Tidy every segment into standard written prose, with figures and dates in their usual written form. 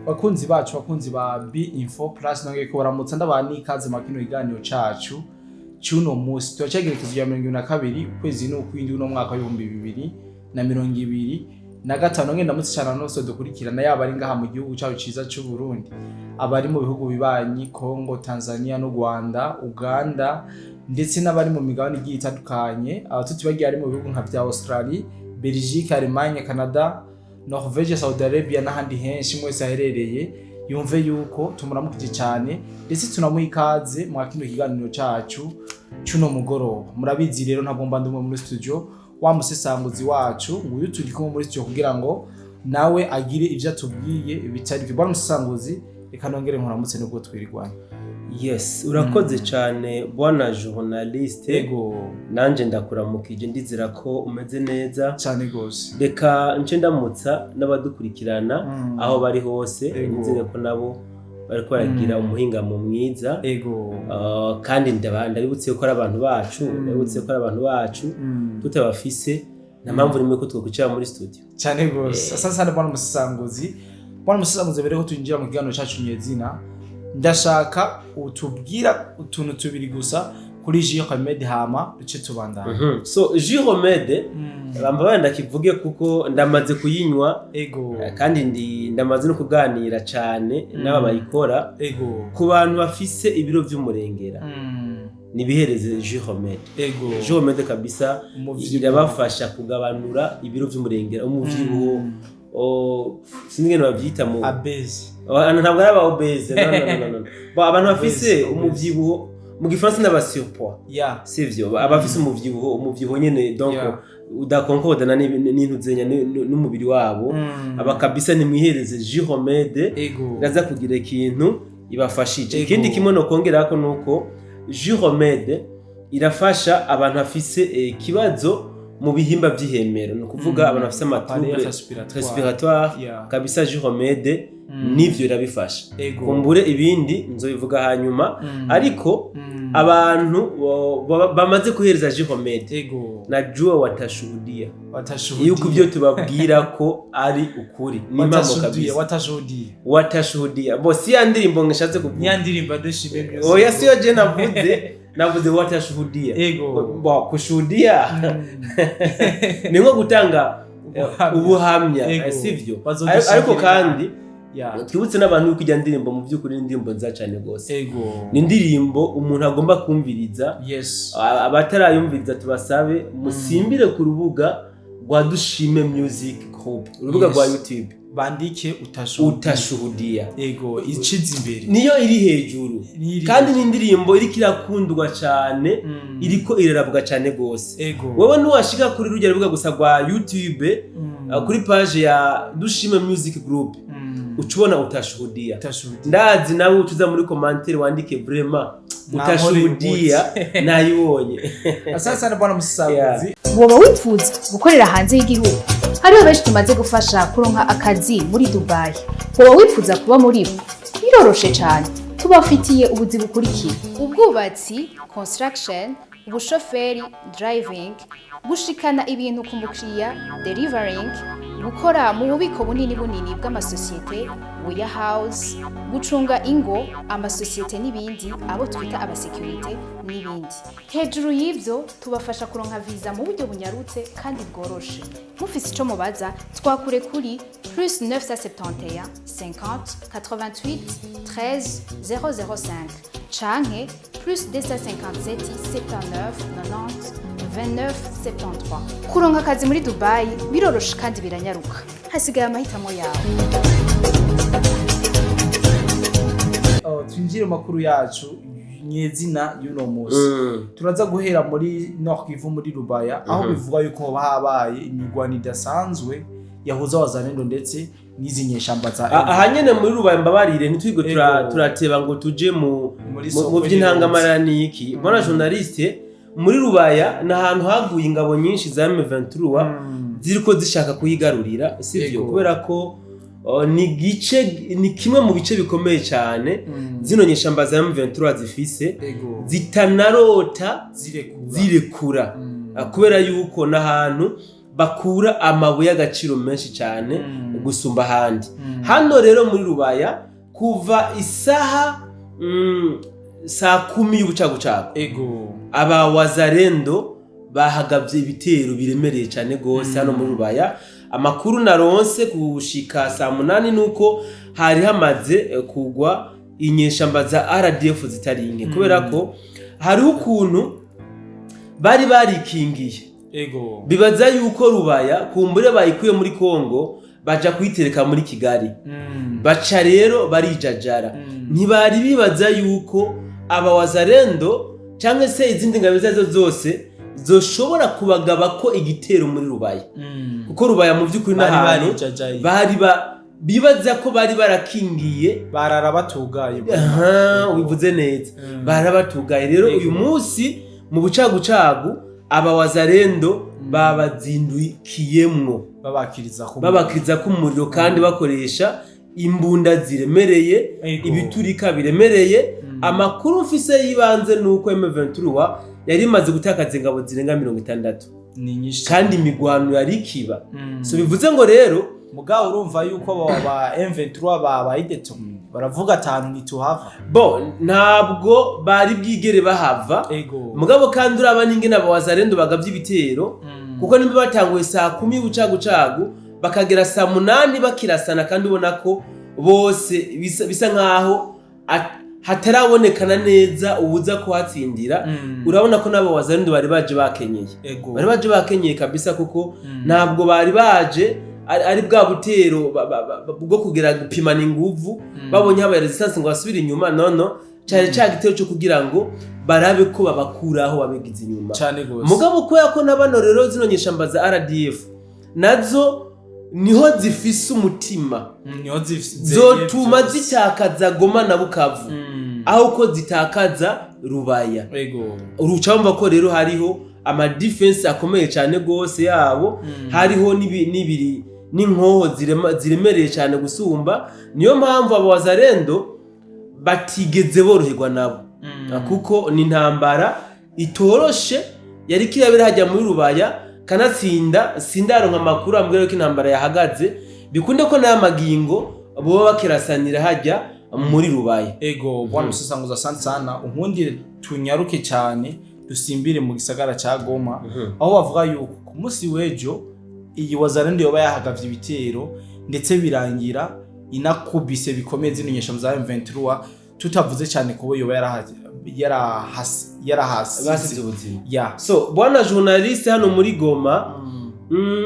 Bakunzi bacu, bakunzi ba B Info Plus, nongeye kubaramutsa, ndabaha n'ikaze mu kino kiganiro cacu c'uno musi. Turacegerekezo rya 22, ukwezi n'ukwindwi, uno mwaka w'2025. Nongeye ndamutse cane abantu bose dukurikirana, yaba ari ngaha mu gihugu cacu ciza c'u Burundi, abari mu bihugu bibanyi, Congo, Tanzania n'u Rwanda, Uganda, ndetse n'abari mu migabane igiye itandukanye, tutibagiye ari mu bihugu nka vya Australie, Belgique, Allemagne, Canada, Norvege, Saudi Arabia n'ahandi henshi. Mwese aherereye yumve yuko tumuramukije cyane, ndetse tunamuha ikaze mwa kino kiganiro cacu cuno mugoroba. Murabizi rero, ntabwo mba ndumwe muri studio. Wa musesanguzi wacu nguyu turi kumwe muri studio kugira ngo nawe agire ivyo atubwiye bitari byo. Bwana musesanguzi, reka nongere nkuramutse nubwo twirirwanye. Yes, urakoze cyane, bwana journaliste. Ego. Nanje ndakuramukije, ndizera ko umeze neza. Cyane gose. Reka nce ndamutsa n'abadukurikirana aho bari hose. Nizere ko nabo bariko baragira umuhingamo mwiza. Kandi ndabibutse ko ari abantu bacu, ndabibutse ko ari abantu bacu. Tutabafise, nta mpamvu nimwe ko twokwicara muri studio. Cyane gose. Asante sana, bwana musesanguzi. Bwana musesanguzi, mbere ko twinjira mu kiganiro cacu nyezina, ndashaka utubwira utuntu tubiri gusa kuri Jus Remède, hama duce tubandana. So, Jus Remède, bamba ndakivuge kuko ndamaze kuyinywa. Kandi ndamaze no kuganira cyane n'aba bayikora. Ku bantu bafise ibiro vy'umurengera, nibihereze Jus Remède. Jus Remède kabisa. Umuvyibuho. Irabafasha kugabanura ibiro vy'umurengera, umuvyibuho. Sinzi ingene bavyita mu Obèse. Ntabwo ari aba obèse, no, no, no, no, no. Bo, abantu bafise Obèse, obèse. umuvyibuho, mu gifaransa n'aba surpoids. Sivyo, abafise umuvyibuho nyene, donc udakonkordana n'intuzenya n'umubiri wabo. Aba kabisa nimwihereze Jus Remède. Iraza kugira ikintu ibafashije. Ikindi kimwe no kongerako nuko Jus Remède irafasha abantu bafise ikibazo mu bihimba vy'ihemero, ni ukuvuga abantu bafise Appareil ama troubles respiratoire. respiratoire. Kabisa, Jus Remède nivyo irabifasha. Kumbure ibindi nzobivuga hanyuma, ariko abantu bamaze kuhereza Jus Remède, najua watashuhudia Watashuhudia. yuko ibyo tubabwira ko ari ukuri, ni impamo. Watashuhudia. Kabisa. Watashuhudia. Watashuhudia bo si ya ndirimbo ngishatse kuvuga. Niya ndirimbo Dushime Music. Oya, siyo je navuze watashuhudia. Bo kushuhudia ni nko gutanga Ubuhamya. Ubuhamya. Sivyo? Bazodushingira. Ariko kandi twibutse n'abantu yuko ijya ndirimbo mu by'ukuri ni indirimbo nziza cyane rwose. Ni indirimbo umuntu agomba kumviriza. Abatarayumviriza tubasabe musimbire ku rubuga rwa Dushime Music Group, urubuga rwa YouTube. Bandike utashuhudia. Utashuhudia. Ego, iciza imbere. Niyo iri hejuru. Niyo iri Kandi hejuru. ni indirimbo iriko irakundwa cyane, iriko irarabwa cyane rwose. Wewe nuwashika kuri rujya rubuga gusa rwa YouTube, kuri page ya Dushime Music Group, uca ubona utashuhudia. Utashuhudia. Ndazi nawe uca uza muri commentaire wandike vraiment utashuhudia nayibonye. Asante sana, bwana musaguzi. Woba wifuza gukorera hanze y'igihugu? Hariho benshi tumaze gufasha kuronka akazi muri Dubayi. Woba wifuza kuba muri bo? Biroroshe cyane, tubafitiye ubuzi bukurikira: ubwubatsi, construction, ubushoferi, driving, gushikana ibintu ku mukiriya, delivering, gukora mu bubiko bunini bunini bw'amasosiyete, warehouse, gucunga ingo, amasosiyete n'ibindi, abo twita abasekirite n'ibindi. Hejuru y'ibyo, tubafasha kuronka viza mu buryo bunyarutse kandi bworoshe. Mufise ico mubaza, twakure kuri +971 50 88 13 005 canke +257 79 90 29 73. Kuronka akazi muri Dubai biroroshe kandi biranyaruka, hasigaye amahitamo yawe. Oh, twinjire mu makuru yacu nyezina y'uno munsi. Turaza guhera muri Nord Kivu, muri Rubaya, aho bivugwa yuko hoba habaye imigwano idasanzwe yahuza Abazalendo ndetse n'izi nyeshamba za Aha nyene muri Rubaye, mbabarire, ntitwigo turateba ngo tuje mu muri mu soko mu by'intangamara niki. Mbona journaliste, muri Rubaya ni ahantu haguye ingabo nyinshi za M23 ziriko zishaka kuyigarurira, sivyo? Kubera ko ni gice, ni kimwe mu bice bikomeye cyane zino nyeshamba za M23 zifise, zitanarota zirekura. Zirekura. Kubera yuko n'ahantu bakura amabuye y'agaciro menshi cyane gusumba ahandi. Hano rero muri Rubaya, kuva isaha saa 10 y'ubucagucagu, aba Wazalendo bahagavye ibitero biremereye cyane gose hano muri Rubaya. Amakuru naronse kushika saa 8 nuko hari hamaze kugwa inyeshamba za RDF zitari nke, kubera ko hariho ukuntu bari barikingiye, bibaza yuko Rubaya kumbure bayikuye muri Kongo baja kuyitereka muri Kigali, baca rero barijajara. Ntibari bibaza yuko aba Wazalendo cyangwa se izindi ngabo izo arizo zose zoshobora kubagaba ko igitero muri Rubaya, kuko Rubaya mu by'ukuri bari n'ahantu barijajaye. Bari bibaza ko bari barakingiye. Barara batugaye. Aha, wivuze neza. Barabatugaye rero. Uyu munsi mu bucagucagu aba Wazalendo babazindukiyemwo, babakiriza ku babakiriza ko umuriro kandi bakoresha imbunda ziremereye, ibiturika biremereye. Amakuru mfise y'ibanze ni uko M23 yari imaze gutakaza ingabo zirenga 60. Ni nyinshi. Kandi imigwano yari ikiba. So bivuze ngo rero, mugabo urumva yuko ba M23 babaye déterminés, baravuga atanu ntituhava. Bo ntabwo bari bwigere bahava. Mugabo kandi uraba n'ingene aba Wazalendo bagavye ibitero, kuko nimba batanguye saa 10 y'ubucagucagu bakagera saa 8 bakirasana, kandi ubona ko bose bisa nkaho hatarabonekana neza uwuza kuhatsindira. Urabona ko n'abo Wazalendo bari baje bakenyeye, bari baje bakenyeye kabisa, kuko ntabwo bari baje ari bwa butero bwo kugira gupimana inguvu, babonye habaye resistance ngo basubire inyuma. Nono cyari ca gitero cyo kugira ngo barabe ko babakuraho babigize inyuma. Cyane gose. Mugabo kubera ko na bano rero zino nyeshamba za RDF nazo niho zifise umutima, Niho zotuma vyose. zitakaza Goma na Bukavu aho ko zitakaza Rubaya. Uruca wumva ko rero hariho ama defense akomeye cyane gose yabo, hariho n'ibiri n'inkoho ziremereye cyane gusumba. Niyo mpamvu abo Wazalendo batigeze boroherwa nabo, kuko ni intambara itoroshe yari kirabera hajya muri Rubaya. Kanatsinda sindaronka amakuru ambwira ko intambara yahagaze, bikunde ko n'aya magingo boba bakirasanira hajya muri Rubaya. Ego, bwana Musasanguza, asante sana. Unkundire tunyaruke cyane dusimbire mu gisagara ca Goma, aho bavuga yuko ku munsi w'ejo iyi Wazalendo yoba yahagavye ibitero, ndetse birangira inakubise bikomeye zino nyeshamba za M23, tutavuze cyane kubo yoba yarahasi basize ubuzima. Ya. So bwana journaliste, hano muri Goma,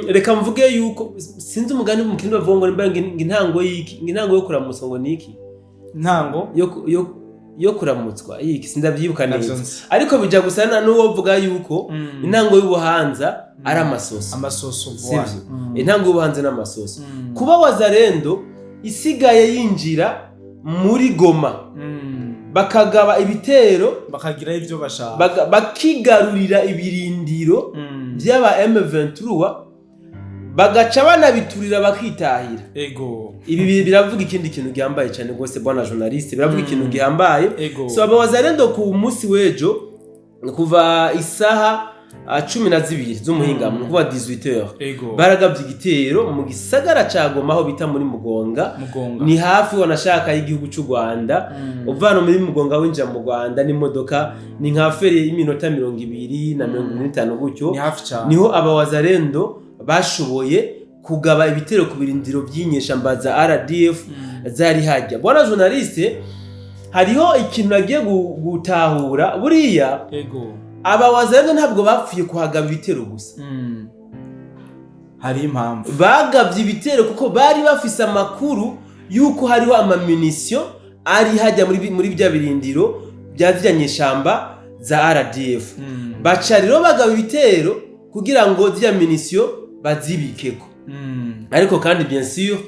reka mvuge yuko sinzi umugani mu Kirundi bavuga ngo nimba ngo intango y'iki, ngo intango yo kuramutswa, ngo niki? Ntango yo kuramutswa y'iki, sindavyibuka Navyo neza. nzi. Ariko bija gusa n'uwo mvuga yuko intango y'ubuhanza ari amasoso. Amasoso. Sivyo? Voilà. Intango y'ubuhanza n'amasoso. Kuba Wazalendo isigaye yinjira muri Goma, bakagaba ibitero, bakagira ivyo bashaka, bakigarurira ibirindiro by'aba M23, bagaca banabiturira bakitahira, ibi biravuga ikindi kintu gihambaye cyane rwose, bwana journaliste, biravuga ikintu gihambaye. So aba Wazalendo ku munsi w'ejo kuva isaha 12 z'umuhingamo, ni ukuvuga 18h, baragabye igitero mu gisagara ca Goma aho bita muri Mugonga. Mugonga. Ni hafi wanashaka y'igihugu cy'u Rwanda. Uvana muri Mugonga winjira mu Rwanda n'imodoka ni nka feri y'iminota 20 na 45 gutyo. Ni hafi cyane. Niho aba Wazalendo bashoboye kugaba ibitero ku birindiro by'inyeshamba za RDF zari hajya. Bwana journaliste, hariho ikintu nagiye gutahura buriya. Aba Wazalendo ntabwo bapfuye kuhagaba ibitero gusa. Hari impamvu. Bagabye ibitero kuko bari bafise amakuru yuko hariho ama munitions ari hajya muri bya birindiro bya zirya nyeshamba za RDF. Baca rero bagaba ibitero kugira ngo zirya munitions bazibikeko. Ariko kandi bien sûr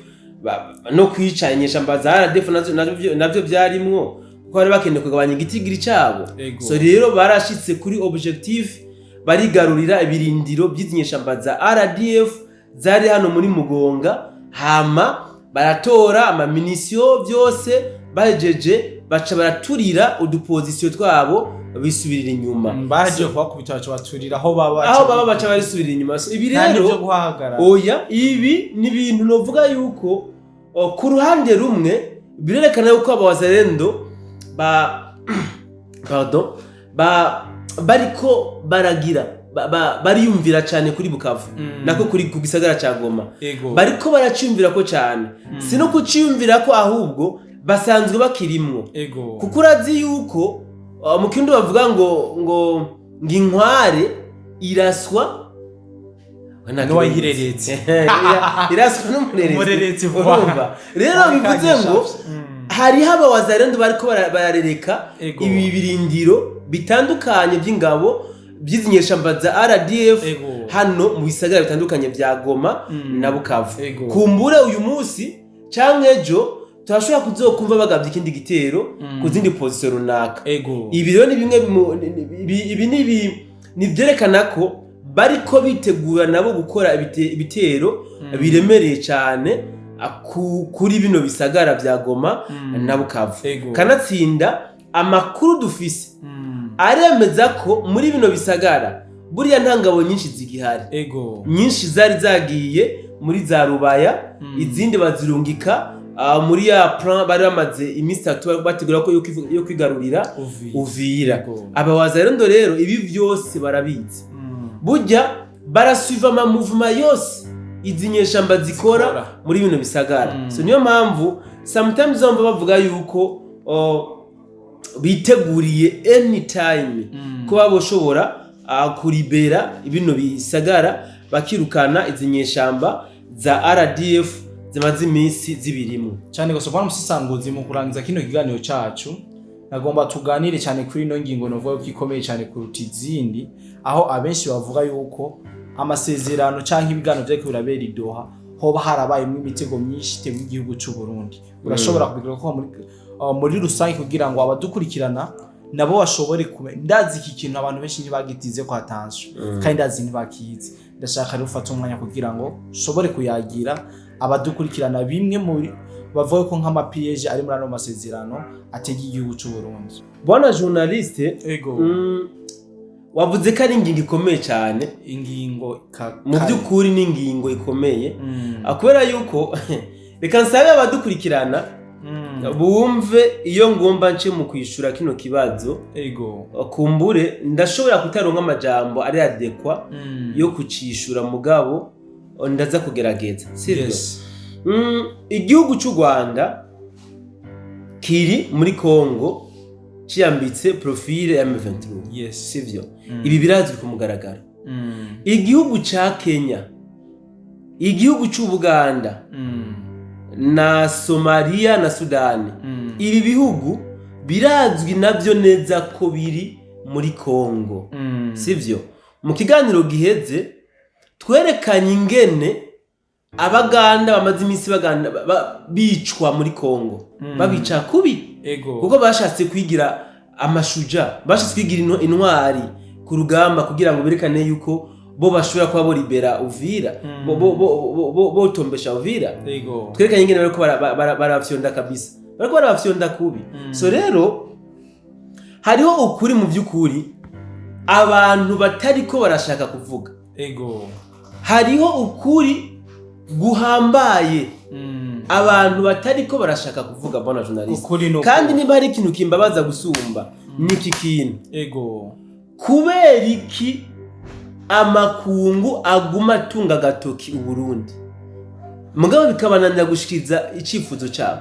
no kwica inyeshamba za RDF navyo byarimwo, kuko bari bakeneye kugabanya igitigiri cabo. So rero barashitse kuri objectif, barigarurira ibirindiro by'izi nyeshamba za RDF zari hano muri Mugonga, hama baratora ama munitions byose. Bahejeje baca baraturira udu positions twabo. bisubirira inyuma. Baje kubakubita, baca baturira aho baba. Aho baba baca barisubirira inyuma. So, ibi nta rero n'ibyo guhagarara. Oya, ibi ni ibintu novuga yuko ku ruhande rumwe birerekana yuko abawazalendo ba, pardon, ba bariko baragira bariyumvira cyane kuri Bukavu, nako kuri ku gisagara ca Goma. Bariko baraciyumvira ko cyane, si no kuciyumvira ko, ahubwo basanzwe bakirimwo, kuko urazi yuko mu kirundi bavuga ngo inkware iraswa N'uwayireretse. Iraswa n'umureretse. Umureretse vuba. Urumva rero, bivuze ngo hariho abawazalendo bariko bararereka ibi birindiro bitandukanye by'ingabo by'izi nyeshamba za RDF hano mu bisagara bitandukanye bya Goma na Bukavu. Kumbure uyu munsi canke ejo turashobora kuzokumva bagabye ikindi gitero ku zindi position runaka. Ibi rero ni bimwe ibi ni byerekana ko bariko bitegura nabo gukora ibitero biremereye cyane kuri bino bisagara bya Goma na Bukavu. Kanatsinda amakuru dufise aremeza ko muri bino bisagara buriya nta ngabo nyinshi zigihari. Nyinshi zari zagiye muri za Rubaya, izindi bazirungika muri ya plan bari bamaze iminsi 3 bategura ko yo kwigarurira Uvira. Uvira. Abawazalendo rero ibi byose barabizi. Burya barasuiva ama mouvement yose izi nyeshamba zikora Zikora. muri bino bisagara. So niyo mpamvu sometimes bumva bavuga yuko biteguriye anytime kuba boshobora kuribera bino bisagara, bakirukana izi nyeshamba za RDF zimaze iminsi zibirimwo. Cyane gose, bwana Musesanguzi. Mu kurangiza kino kiganiro cacu, nagomba tuganire cyane kuri ino ngingo novuga ko ikomeye cyane kuruta izindi, aho abenshi bavuga yuko amasezerano canke ibiganiro vyariko birabera i Doha hoba harabayemwo imitego myinshi itewe igihugu c'u Burundi. Urashobora kubigira ko muri rusange kugira ngo abadukurikirana nabo bashobore kumenya. Ndazi iki kintu abantu benshi ntibagitize ko attention, kandi ndazi ntibakizi. Ndashaka rero ufate umwanya kugira ngo ushobore kuyagira abadukurikirana bimwe muri bavuga ko nk'ama pièges ari muri ano masezerano atega igihugu c'u Burundi. Bwana journaliste, Ego. Wavuze ko ari ingingo ikomeye cyane. Ingingo ka Mu by'ukuri ni ingingo ikomeye. Kubera yuko reka nsabe abadukurikirana bumve iyo ngomba nce mu kwishura kino kibazo. Kumbure ndashobora kutaronka amajambo ari adéquat yo kucishura, mugabo ndaza kugerageza, sivyo? Yes. Igihugu cy'u Rwanda kiri muri Congo ciyambitse profile ya M23, sivyo? Ibi birazwi ku mugaragaro. Igihugu ca Kenya, igihugu cy'u Buganda na Somalia na Sudani, ibi bihugu birazwi nabyo neza ko biri muri Congo, sivyo? Mu kiganiro giheze twerekanye ingene Abaganda bamaze iminsi baganda bicwa muri Congo, babica kubi, kuko bashatse kwigira amashuja, bashatse kwigira intwari ku rugamba kugira ngo berekane yuko bo bashobora kuba boribera Uvira, botombesha Uvira. Twerekanye ingene bariko barafyonda kabisa, bariko barabafyonda kubi. So rero hariho ukuri mu by'ukuri abantu batariko barashaka kuvuga. Hariho ukuri guhambaye abantu batariko barashaka kuvuga, bwana journaliste. Ukuri ni Kandi niba hari ikintu kimbabaza gusumba, niki kintu: kubera iki amakungu aguma atunga agatoki Uburundi, mugabo bikabananira gushikiriza icifuzo cabo?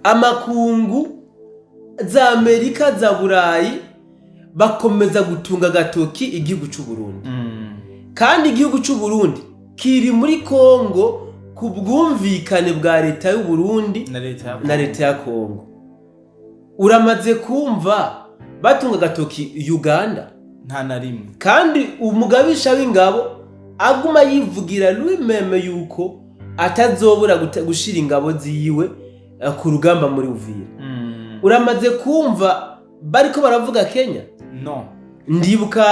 Amakungu za Amerika, za Burayi, bakomeza gutunga agatoki igihugu c'u Burundi, kandi igihugu c'u Burundi kiri muri Kongo ku bwumvikane bwa leta y'u Burundi na leta ya na leta ya Kongo. Uramaze kumva batunga agatoki Uganda? Nta na rimwe. Kandi umugabisha w'ingabo aguma yivugira lui-même yuko atazobura gushira ingabo ziwe ku rugamba muri Uvira. Uramaze kumva bariko baravuga Kenya? No. Ndibuka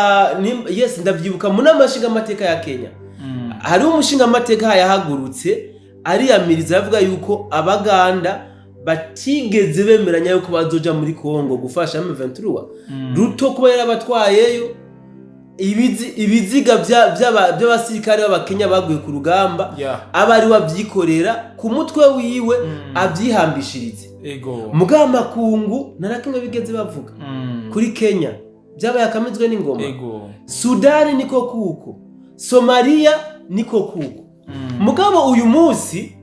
yes, ndavyibuka mu nama nshingamateka ya Kenya, hariho umushingamateka yahagurutse ariyamiriza, avuga yuko Abaganda Batigeze bemeranya yuko bazoja muri Kongo gufasha M23. Ruto kuba yarabatwayeyo, ibiziga by'abasirikare b'Abakenya baguye ku rugamba, aba ari we abyikorera ku mutwe wiwe, abyihambishirize. Mugabo amakungu nta na kimwe bigeze bavuga. Kuri Kenya byabaye akamizwe n'ingoma. Sudani niko kuko, Somaliya niko kuko. Mugabo uyu munsi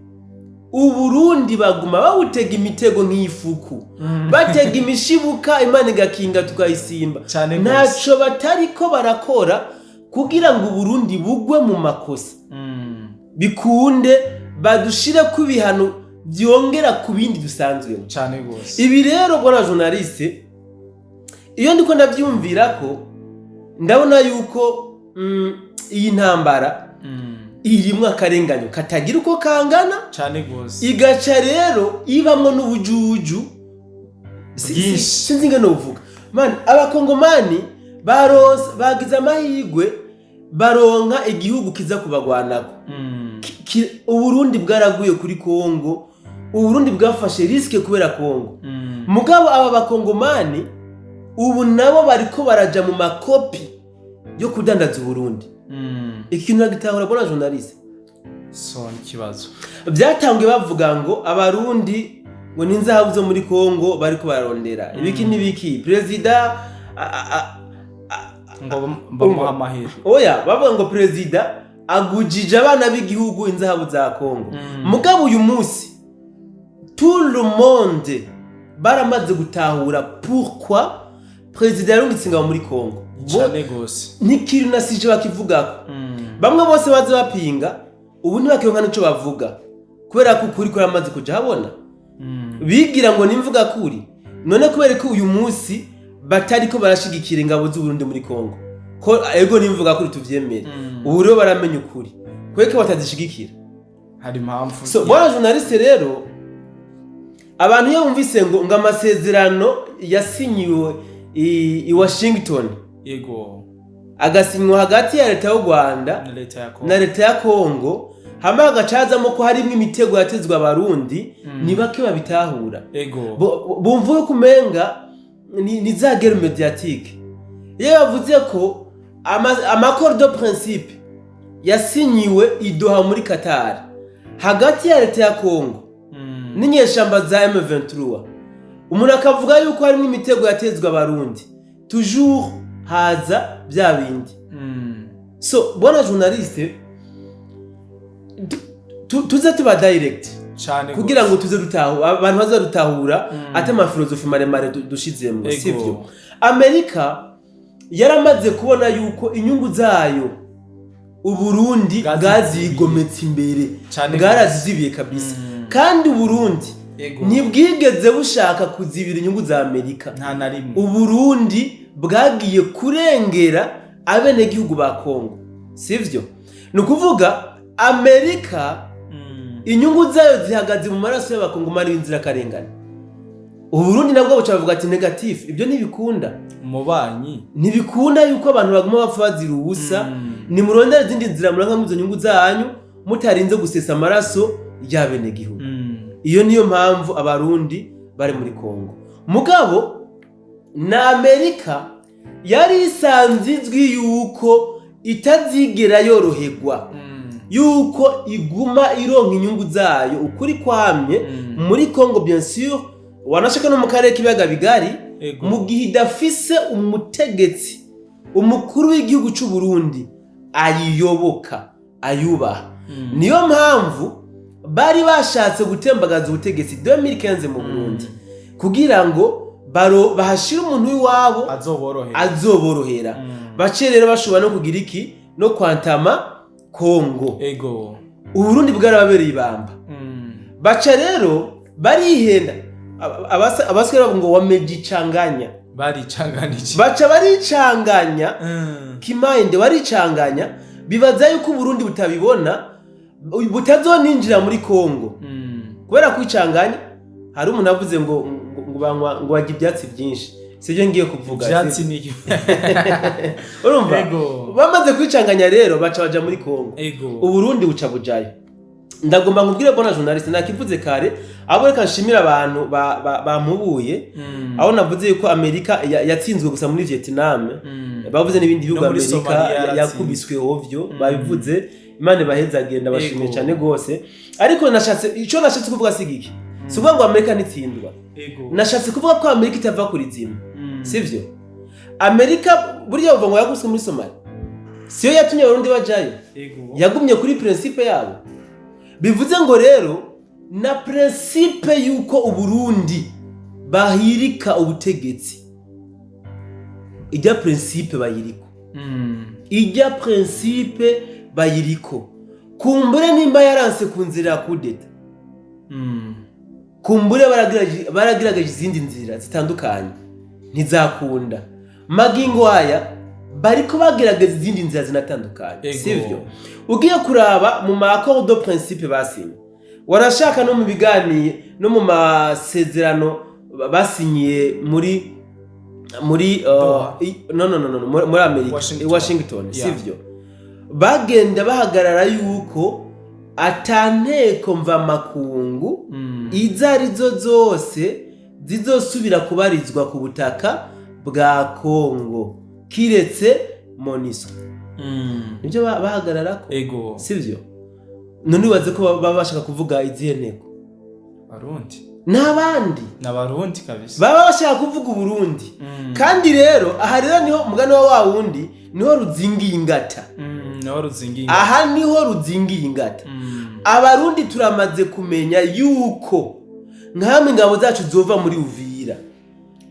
Uburundi baguma bawutega imitego nk'ifuku, batega imishibuka, Imana igakinga tukayisimba. Cane gose. Ntaco batariko barakora kugira ngo Uburundi bugwe mu makosa, bikunde badushireko ibihano byongera ku bindi dusanzwemo. Cane gose. Ibi rero, bwana journaliste, iyo ndiko ndavyumvira ko ndabona yuko iyi ntambara irimwo akarenganyo katagira uko kangana, Cane gose. igaca rero ibamwo n'ubujuju. Bwinshi. Sinzi ingene uvuga man, Abakongomani baronse, bagize amahirwe baronka igihugu kiza kubagwanako. Uburundi bwaraguye kuri Kongo, Uburundi bwafashe risque kubera Kongo. Mugabo aba Bakongomani ubu nabo bariko baraja mu makopi yo kudandaza Uburundi. Ikintu nagitahura, bona journaliste. So ikibazo. Byatangiye bavuga ngo Abarundi ngo ni inzahabu zo muri Kongo bariko bararondera, ibiki n'ibiki, perezida Ngo bamuha amahera. Oya, bavuga ngo perezida agujije abana b'igihugu inzahabu za Kongo. Mugabo uyu munsi tout le monde baramaze gutahura pourquoi perezida yarungitse ingabo muri Kongo. Cane gose. N'ikintu na sije bakivugako. Bamwe bose baza bapinga, ubu ntibakironka n'ico bavuga kubera ko ukuri kuramaze kuja habona. Bigira ngo nimvuga kuri none, kubera ko uyu munsi batariko barashigikira ingabo z'Uburundi muri Kongo, ko ego nimvuga kuri tuvyemere. Ubu rero baramenya ukuri, kubera ko batazishigikira. Hari impamvu. So bwana journaliste rero, abantu iyo bumvise ngo amasezerano yasinyiwe i Washington, agasinywa hagati ya leta y'u Rwanda na leta ya Kongo, na leta ya Kongo, hamwe hagacazamo ko harimwo imitego yatezwe Abarundi, ni bake babitahura. Bumva yuko umenga ni za guerre médiatique. Iyo bavuze ko ama accord de principe yasinyiwe i Doha muri Qatar hagati ya leta ya Kongo n'inyeshamba za M23, umuntu akavuga yuko harimo imitego yatezwe Abarundi, toujours haza bya bindi. So bwana journaliste, tuze tuba direct Cane kugira gose. ngo tuze dutahura, abantu baze dutahura, ati ama philosophie maremare dushizemwo. Sivyo? Amerika yaramaze kubona yuko inyungu zayo Uburundi bwazigometse imbere, Cane. bwarazizibiye kabisa. Kandi Uburundi ntibwigeze bushaka kuzibira inyungu za Amerika. Nta na rimwe. Uburundi bwagiye kurengera abenegihugu ba Kongo, sivyo? Ni ukuvuga Amerika inyungu zayo zihagaze mu maraso y'Abakongomani b'inzirakarengane. Uburundi nabwo buca bavuga ati négatif, ibyo ntibikunda. Umubanyi. Ntibikunda yuko abantu baguma bapfa bazira ubusa. Nimurondere izindi nzira muranka izo nyungu zanyu mutarinze gusesa amaraso y'abenegihugu. Iyo niyo mpamvu Abarundi bari muri Kongo. Mugabo na Amerika yari isanzwe izwi yuko itazigera yoroherwa, yuko iguma ironka inyungu zayo ukuri kwamye muri Congo, bien sûr, wanashaka no mu karere k'ibiyaga bigari, mu gihe idafise umutegetsi, umukuru w'igihugu c'u Burundi ayiyoboka, ayubaha. Niyo mpamvu bari bashatse gutembagaza ubutegetsi 2015 mu Burundi kugira ngo bahashire umuntu w'iwabo azoborohera. Azoborohera. Bace rero bashobora no kugira iki, no kwantama Kongo. Uburundi bwarababereye ibamba. Baca rero barihenda. Abaswahili bavuga ngo wamejichanganya. Baricanganije. Baca baricanganya. Kimayinde baricanganya, bibaza yuko Uburundi butabibona, butazoninjira muri Kongo. Kubera kwicanganya, hari umuntu avuze ngo banywa, ngo barya ibyatsi byinshi, sibyo ngiye kuvuga. Ivyatsi ni Urumva, Ego. bamaze kwicanganya rero baca baja muri Kongo. Ego. Uburundi buca bujayo. Ndagomba nkubwire, bona journaliste, nakivuze kare, abo reka nshimira abantu bampubuye aho navuze yuko Amerika yatsinzwe gusa muri Vietnam. Bavuze n'ibindi bihugu No muri Amerika Somalia yaratsinze. yakubiswe ovyo. Babivuze, Imana ibahezagire, ndabashimiye cyane gose. Ariko nashatse, ico nashatse kuvuga si giki, si ukuvuga ngo Amerika ntitsindwa. Nashatse kuvuga ko Amerika itava kuri zimwe. Sivyo? Amerika burya bavuga ngo yakubiswe muri Somalia, siyo yatumye Abarundi bajayo. Yagumye kuri principe yabo. Bivuze ngo rero na principe yuko Uburundi bahirika ubutegetsi, ijya principe bayiriko. Ijya principe bayiriko. Kumbure nimba yaranse ku nzira ya kudeta, kumbure baragerageje izindi nzira zitandukanye ntizakunda. Magingo aya bariko bagerageza izindi nzira zinatandukanye. Sivyo? Ugiye kuraba mu ma accord de principe basinye, warashaka no mu biganiro no mu masezerano basinyiye muri Doha. No, no, no, no, muri Amerika. Washington. Washington. Sivyo? Bagenda bahagarara yuko atanteko mvamakungu izo arizo zose zizosubira kubarizwa ku butaka bwa Kongo kiretse MONUSCO. Nibyo bahagararako. Sivyo? None ubaze ko baba bashaka kuvuga izihe nteko? Barundi. N'abandi. N'Abarundi kabisa. Baba bashaka kuvuga Uburundi. Kandi rero aha rero niho umugani wa wundi, niho ruzingiye ingata. Niho ruzingiye. Aha niho ruzingiye ingata. Abarundi turamaze kumenya yuko nkamwe ingabo zacu zova muri Uvira,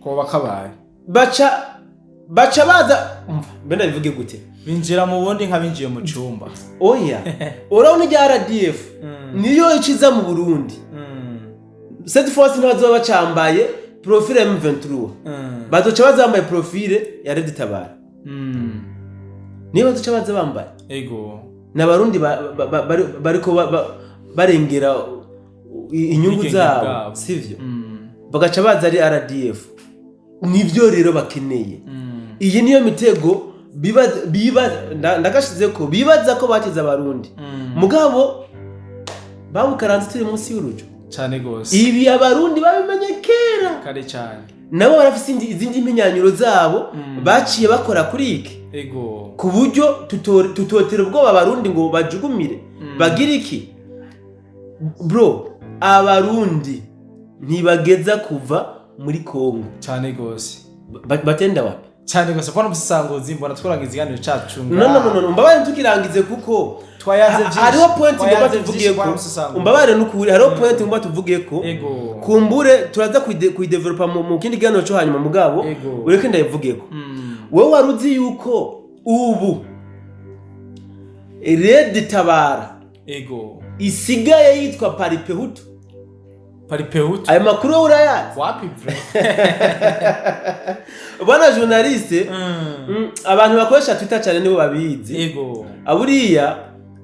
Koba kabaye. baca baza. Umva, mbe ndabivuge gute? Binjira mu bundi nk'abinjiye mu cumba. Oya, urabona irya RDF niyo iciza mu Burundi, cette fois ntibazoba bacambaye profil ya M23, bazoca baza bambaye profil ya Red Tabara. Niyo bazoca baza bambaye. N'Abarundi bariko barengera inyungu Ubwigenge zabo. bwabo. Sivyo? Bagaca baza ari RDF. Nivyo rero bakeneye. Iyi niyo mitego bibaza, ndagashize ko bibaza ko bakize Abarundi. Mugabo babukaranze turi munsi y'urujo. Cane gose. Ibi Abarundi babimenye kera. Kare cyane. Nabo barafise izindi mpinyanyuro zabo baciye bakora kuri iki, ku buryo tutotera ubwoba Abarundi ngo bajugumire, bagire iki. Bro, Abarundi ntibageza kuva muri Kongo. Cane gose. Batenda wapi? Cane gose, mbona umusisanguzi, mbona twarangiza ikiganiro cacu. No, no, no, no, mbabare tukirangize kuko Twayanze vyinshi. hariho point ngomba Twayanze tuvugiye vyinshi ko. kwa musesanguzi. Umbabare n'ukuri, hariho point ngomba tuvugiye ko. Kumbure turaza kuyidevelopa mu kindi kiganiro cyo hanyuma, mugabo ureke ndayivuge ko. Wowe wari uzi yuko ubu Red Tabara isigaye yitwa Paripehutu? Paripehutu? Ayo makuru wowe urayazi? Wapi vrai. Bwana journaliste, abantu bakoresha Twitter cyane nibo babizi. Aburiya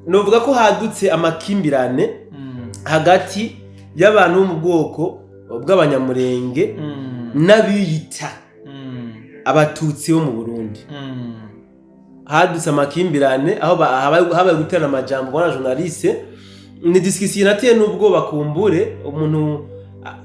novuga ko hadutse amakimbirane hagati y'abantu bo mu bwoko bw'Abanyamurenge n'abiyita Abatutsi bo mu Burundi. Hadutse amakimbirane aho habaye guterana amajambo. Bwana journaliste, ni discussion nateye n'ubwoba. Kumbure umuntu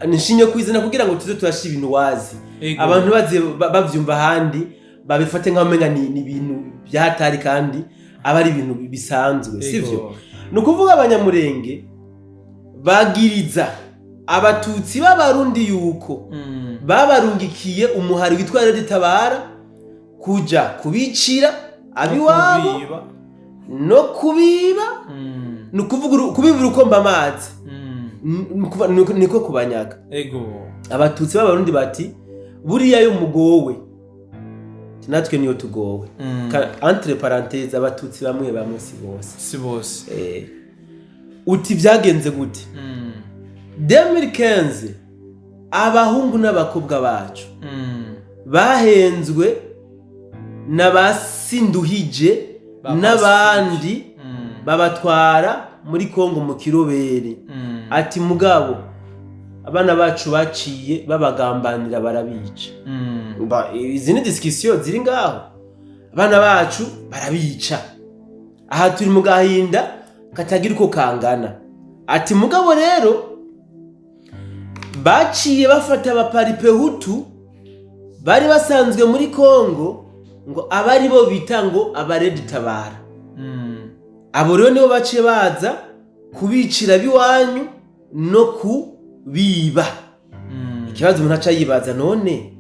nishinye kwizina kugira ngo tuze turashe ibintu wazi. Abantu baze bavyumva ahandi babifate nk'aho ni ibintu byahatari kandi aba ari ibintu bisanzwe. Sivyo? Ni ukuvuga Abanyamurenge bagiriza Abatutsi b'Abarundi yuko babarungikiye umuhari witwa Red Tabara kuja kubicira abiwabo Kubiba. no kubiba. Ni ukuvuga kubibura ukomba amazi. Niko kubanyaga. Abatutsi b'Abarundi bati buriya yo mugowe natwe niyo tugowe. Entre parenthèses, Abatutsi bamwe bamwe, si bose. Si bose. Uti byagenze gute? 2015 abahungu n'abakobwa bacu bahenzwe na ba Sinduhije Ba n'abandi, babatwara muri Kongo mu kirobere. Ati mugabo abana bacu baciye babagambanira barabica. Izi ni discussion ziri ngaho. Abana bacu barabica, aha turi mu gahinda katagira uko kangana. Ati mugabo rero baciye bafata Abaparipehutu bari basanzwe muri Kongo, ngo abari bo bita ngo aba RED-Tabara. Abo rero nibo baciye baza kubicira biwanyu no kubiba. Ikibazo umuntu aca yibaza: none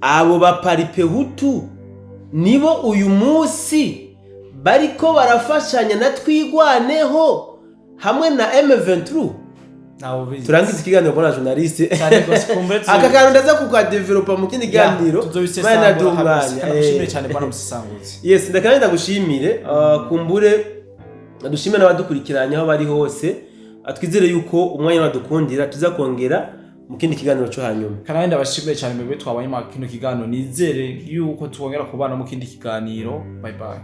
abo Baparipehutu nibo uyu munsi bariko barafashanya na Twigwaneho hamwe na M23? Ntawe ubizi. Turangiza ikiganiro kubona journaliste. Cyane rwose, kumbe Aka kantu ndaza kukadevelopa mu kindi kiganiro. Tuzobisesangura Mana kabisa. umwanya. Kanagushimire cyane, bwana musesanguzi. Yes, ndakandi ndagushimire. Kumbure dushime n'abadukurikiranye aho bari hose. Twizere yuko umwanya wadukundira tuza kongera mu kindi kiganiro cyo hanyuma. Kandi ndabashimiye cyane mwebwe twabanye mu kino kiganiro. Nizere yuko twongera kubana mu kindi kiganiro. Bye bye.